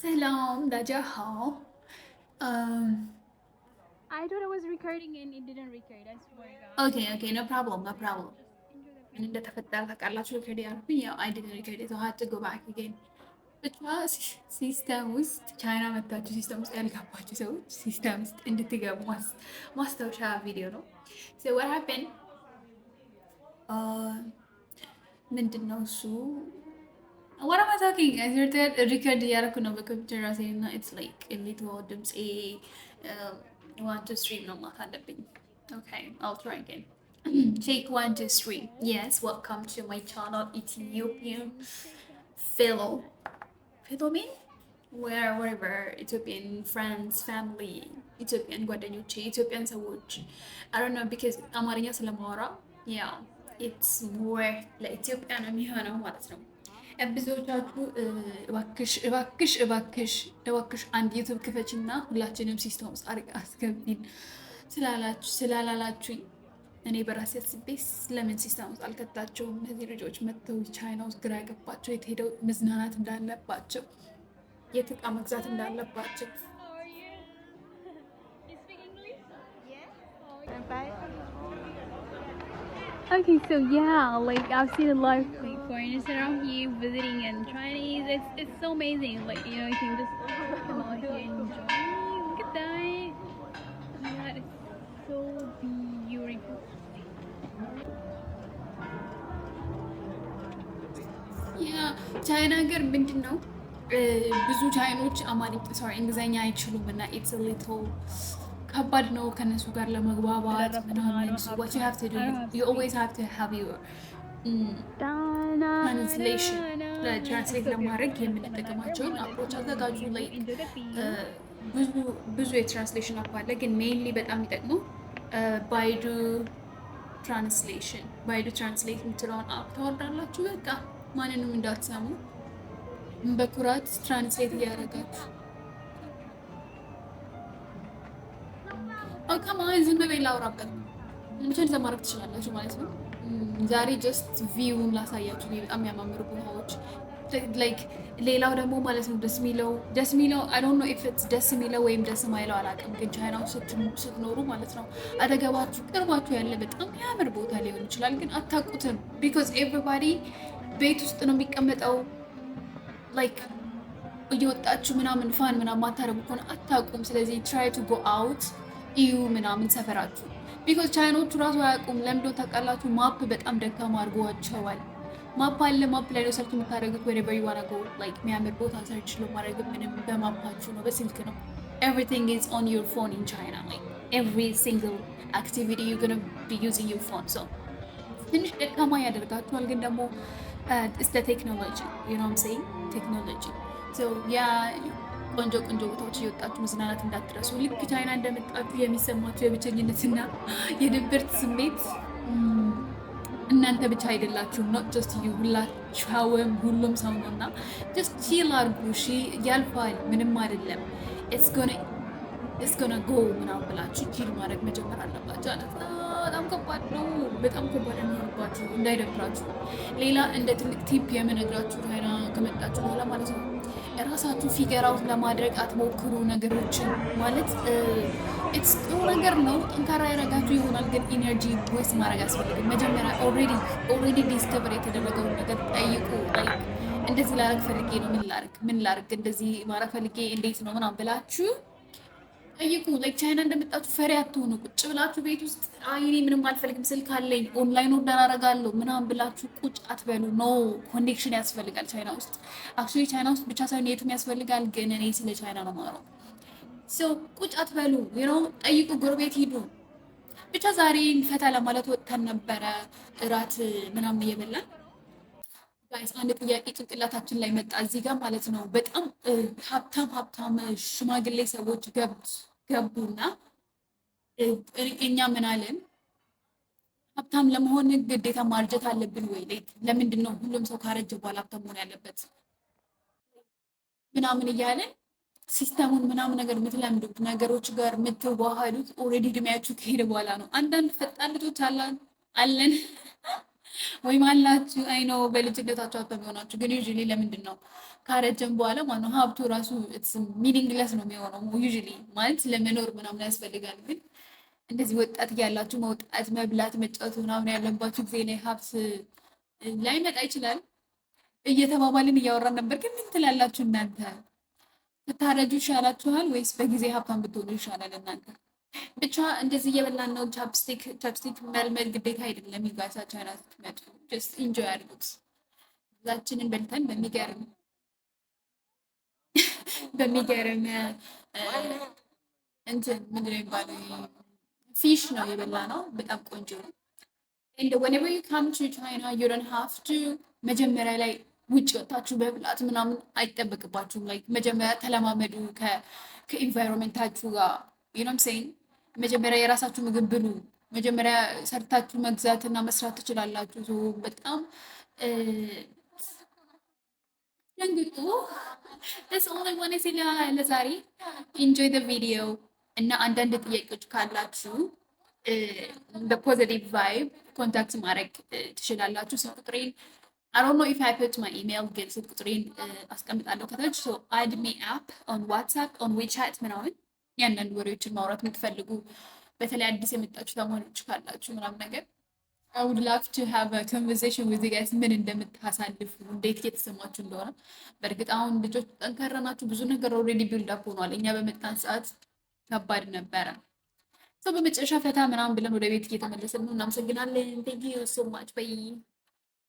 ሰላም 大家好. I thought I was recording and it didn't record. I swear to God. Okay, no problem, no problem. Just enjoy the ምን እንደተፈጠረ ታውቃላችሁ? Record ያልኩኝ ያው I didn't record it, so I had to go back again. ብቻ system ውስጥ ቻይና መታችሁ system ውስጥ ያልገባችሁ ሰዎች system ውስጥ እንድትገቡ ማስታወሻ ቪዲዮ ነው። So what happened? ምንድን ነው እሱ? What am I talking? Record እያደረኩ ነው በኮምፒውተር ራሴ እና it's like a little ድምፄ one two three ነው ማለት አለብኝ። Okay, I'll try again. Take one, two, three. Yes, welcome to my channel, Ethiopian fellow me where wherever Ethiopian friends, family, Ethiopian ጓደኞቼ፣ Ethiopian ሰዎች፣ I don't know, because አማርኛ ስለማወራ ያው it's more ለኢትዮጵያ ነው የሚሆነው ማለት ነው። ብዙዎቻችሁ እባክሽ እባክሽ እባክሽ እባክሽ አንድ YouTube ክፈችና ሁላችንም system ውስጥ አስገቢን ስላላላችሁኝ እኔ በራሴ አስቤ ለምን system ውስጥ አልከታቸውም? እነዚህ ልጆች መጥተው ቻይና ውስጥ ግራ ያገባቸው የት ሄደው መዝናናት እንዳለባቸው፣ የት ዕቃ መግዛት እንዳለባቸው። How are you? You speak English? I'm fine. Okay, so yeah, like I've seen a lot of like foreigners around here visiting and Chinese. It's so amazing. Like you can just come out here and enjoy. Look at that. Yeah, it's so beautiful. Yeah, ቻይና ሀገር ምንድን ነው ብዙ ቻይኖች አማርኛ፣ sorry፣ እንግሊዝኛ አይችሉም እና it's little ከባድ ነው ከነሱ ጋር ለመግባባት ምናምን። What you have to do, you always have to have your translation፣ translate ለማድረግ የምንጠቀማቸውን app ኦች አዘጋጁ። Like ብዙ ብዙ የ translation app አለ፣ ግን mainly በጣም የሚጠቅመው Baidu translation፣ Baidu Translate የምትለውን app ታወርዳላችሁ። በቃ ማንንም እንዳትሰሙ በኩራት translate እያደረጋችሁ ከማን ዝም በይ ላውራበት ብቻ እንደዛ ማድረግ ትችላላችሁ ማለት ነው። ዛሬ just view ን ላሳያችሁ፣ በጣም የሚያማምሩ ቦታዎች፣ like ሌላው ደግሞ ማለት ነው ደስ የሚለው፣ I don't know if it's ደስ የሚለው ወይም ደስ የማይለው አላውቅም፣ ግን ቻይና ውስጥ ስትኖሩ ማለት ነው አጠገባችሁ ቅርባችሁ ያለ በጣም የሚያምር ቦታ ሊሆን ይችላል፣ ግን አታውቁትም። Because everybody ቤት ውስጥ ነው የሚቀመጠው። Like እየወጣችሁ ምናምን fun ምናምን ማታደርጉ ከሆነ አታውቁም። ስለዚህ try to go out፣ እዩ ምናምን ሰፈራችሁ፣ because ቻይኖቹ ራሱ አያውቁም። ለምዶ ታውቃላችሁ፣ map በጣም ደካማ አድርጓቸዋል። Map አለ፣ map ላይ ነው search የምታደርጉት። Wherever you wanna go, like የሚያምር ቦታ search ለማድረግ ምንም በ map ኣችሁ ነው፣ በስልክ ነው። Everything is on your phone in China. Like every single activity you gonna be using your phone, so ትንሽ ደካማ ያደርጋችኋል። ግን ደግሞ it's technology, you know saying technology. Yeah, ቆንጆ ቆንጆ ቦታዎች እየወጣችሁ መዝናናት እንዳትረሱ። ልክ ቻይና እንደመጣችሁ የሚሰማችሁ የብቸኝነትና የድብርት ስሜት እናንተ ብቻ አይደላችሁም። Not just you፣ ሁላችሁም፣ ሁሉም ሰው ነው እና just chill አድርጉ። እሺ፣ ያልፋል፣ ምንም አይደለም። It's gonna go ምናምን ብላችሁ chill ማድረግ መጀመር አለባችሁ። አለት በጣም ከባድ ነው። በጣም ከባድ የሚሆንባችሁ እንዳይደብራችሁ። ሌላ እንደ ትልቅ tip የምነግራችሁ ቻይና ከመጣችሁ በኋላ ማለት ነው እራሳችሁ figure out ለማድረግ አትሞክሩ ነገሮችን። ማለት it's ጥሩ ነገር ነው፣ ጠንካራ ያደረጋችሁ ይሆናል፣ ግን energy waste ማድረግ አያስፈልግም። መጀመሪያ already discover የተደረገውን ነገር ጠይቁ። Like እንደዚህ ላረግ ፈልጌ ነው፣ ምን ላርግ፣ ምን ላርግ፣ እንደዚህ ማድረግ ፈልጌ እንዴት ነው ምናምን ብላችሁ ጠይቁ። Like ቻይና እንደመጣችሁ ፈሪ አትሆኑ። ቁጭ ብላችሁ ቤት ውስጥ አይ እኔ ምንም አልፈልግም፣ ስልክ አለኝ፣ online order አደርጋለሁ ምናምን ብላችሁ ቁጭ አትበሉ። No, connection ያስፈልጋል ቻይና ውስጥ። Actually ቻይና ውስጥ ብቻ ሳይሆን የቱም ያስፈልጋል፣ ግን እኔ ስለ ቻይና ነው የማወራው። So ቁጭ አትበሉ፣ ጠይቁ፣ ጎረቤት ሂዱ። ብቻ ዛሬ ፈታ ለማለት ወጥተን ነበረ እራት ምናምን እየበላን guys፣ አንድ ጥያቄ ጭንቅላታችን ላይ መጣ እዚህ ጋር ማለት ነው። በጣም ሀብታም ሀብታም ሽማግሌ ሰዎች ገቡና እኛ ምን አለን? ሀብታም ለመሆን ግዴታ ማርጀት አለብን ወይ? ለምንድን ነው ሁሉም ሰው ካረጀ በኋላ ሀብታም መሆን ያለበት ምናምን እያለን system ኡን ምናምን ነገር የምትለምዱት፣ ነገሮች ጋር የምትዋሃዱት already እድሜያችሁ ከሄደ በኋላ ነው። አንዳንድ ፈጣን ልጆች አለን። ወይም አላችሁ፣ I know በልጅነታችሁ ሀብታም የሆናችሁ፣ ግን usually ለምንድን ነው ካረጀን በኋላ ማነው ሀብቱ ራሱ meaningless ነው የሚሆነው። Usually ማለት ለመኖር ምናምን ያስፈልጋል። ግን እንደዚህ ወጣት እያላችሁ መውጣት፣ መብላት፣ መጫወት ምናምን ያለባችሁ ጊዜ ላይ ሀብት ላይመጣ ይችላል እየተባባልን እያወራን ነበር። ግን ምን ትላላችሁ እናንተ? ብታረጁ ይሻላችኋል ወይስ በጊዜ ሀብታም ብትሆኑ ይሻላል? እናንተ ብቻ እንደዚህ እየበላን ነው። Chopstick መልመድ ግዴታ አይደለም። You guys ቻይና ስትመጡ just enjoy አድርጉት። እዛችንን በልተን በሚገርም እንትን ምንድን ነው የሚባለው fish ነው የበላነው። በጣም ቆንጆ ነው። And whenever you come to China, you don't have to መጀመሪያ ላይ ውጭ ወጥታችሁ መብላት ምናምን አይጠበቅባችሁም። Like መጀመሪያ ተለማመዱ ከ environment ኣችሁ ጋር፣ you know what I'm saying? መጀመሪያ የራሳችሁ ምግብ ብሉ። መጀመሪያ ሰርታችሁ መግዛት እና መስራት ትችላላችሁ። በጣም ደንግጡ። That's all I wanna say ለዛሬ። Enjoy the video እና አንዳንድ ጥያቄዎች ካላችሁ በ positive vibe contact ማድረግ ትችላላችሁ። ስልክ ቁጥሬን፣ I don't know if I put my email፣ ግን ስልክ ቁጥሬን አስቀምጣለሁ ከታች። So add me up on WhatsApp, on WeChat ምናምን። ያንዳንድ ወሬዎችን ማውራት የምትፈልጉ፣ በተለይ አዲስ የመጣችሁ ተማሪዎች ካላችሁ ምናምን ነገር፣ I would love to have a conversation with you guys፣ ምን እንደምታሳልፉ፣ እንዴት እየተሰማችሁ እንደሆነ። በእርግጥ አሁን ልጆች ጠንካራ ናችሁ፣ ብዙ ነገር already build up ሆኗል። እኛ በመጣን ሰዓት ከባድ ነበረ። So በመጨረሻ ፈታ ምናምን ብለን ወደ ቤት እየተመለስን ነው። እናመሰግናለን። Thank you so much, bye.